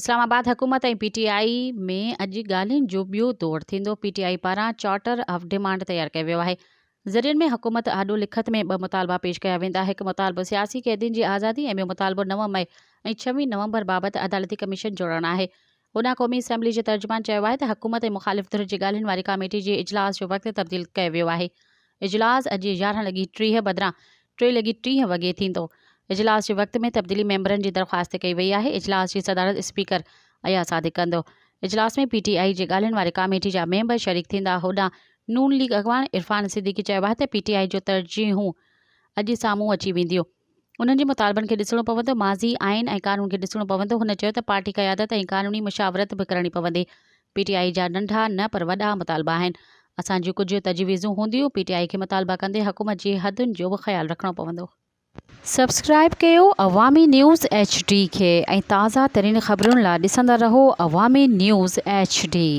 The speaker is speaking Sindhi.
اسلام آباد حڪومت ۽ پي ٽي آء ۾ اڄ ڳالهين جو ٻيو دور ٿيندو، پي ٽي آء پاران چارٽر آف ڊيمانڊ تيار ڪيو ويو آهي، ذريعن ۾ حڪومت آڏو لکت ۾ ٻه مطالبا پيش ڪيا ويندا، هڪ مطالبو سياسي قيدين جي آزادي ۽ ٻيو مطالبو 9 مئي ۽ 26 نومبر بابت عدالتي ڪميشن جوڙڻ آهي. هوڏانهن قومي اسيمبلي جي ترجمان چيو آهي ته حڪومت ۽ مخالف ڌر جي ڳالهين واري ڪاميٽي جي اجلاس جو وقت تبديل ڪيو ويو آهي، اجلاس اڄ 11 لڳي 30 بدران ٽي لڳي 30 وڳي ٿيندو. اجلاس جي وقت ۾ تبديلي ميمبرن جي درخواست تي ڪئي وئي آهي، اجلاس جي صدارت اسپيڪر اياز صادق ڪندو. اجلاس ۾ پي ٽي آء جي ڳالهين واري ڪاميٽي جا ميمبر شريڪ ٿيندا. هوڏانهن نون ليگ اڳواڻ عرفان صديقي چيو آهي ته پي ٽي آء جو ترجيحون اڄ سامهون اچي وينديون. انهن جي مطالبن کي ڏسڻو پوندو، ماضي، آئين ۽ قانون کي ڏسڻو پوندو، هن چيو ته پارٽي قيادت ۽ قانوني مشاورت به ڪرڻي پوندي، پي ٽي آء جا ننڍا نه پر وڏا مطالبا آهن، اسان جون ڪجهه تجويزون هونديون، پي ٽي آء کي مطالبا ڪندي حڪومت جي حدن جو به خيال رکڻو پوندو. سبسڪرائيب ڪيو عوامي نيوز ايڇ ڊي کي ۽ تازه ترين خبرن لا ڏسندا رهو عوامي نيوز ايڇ ڊي.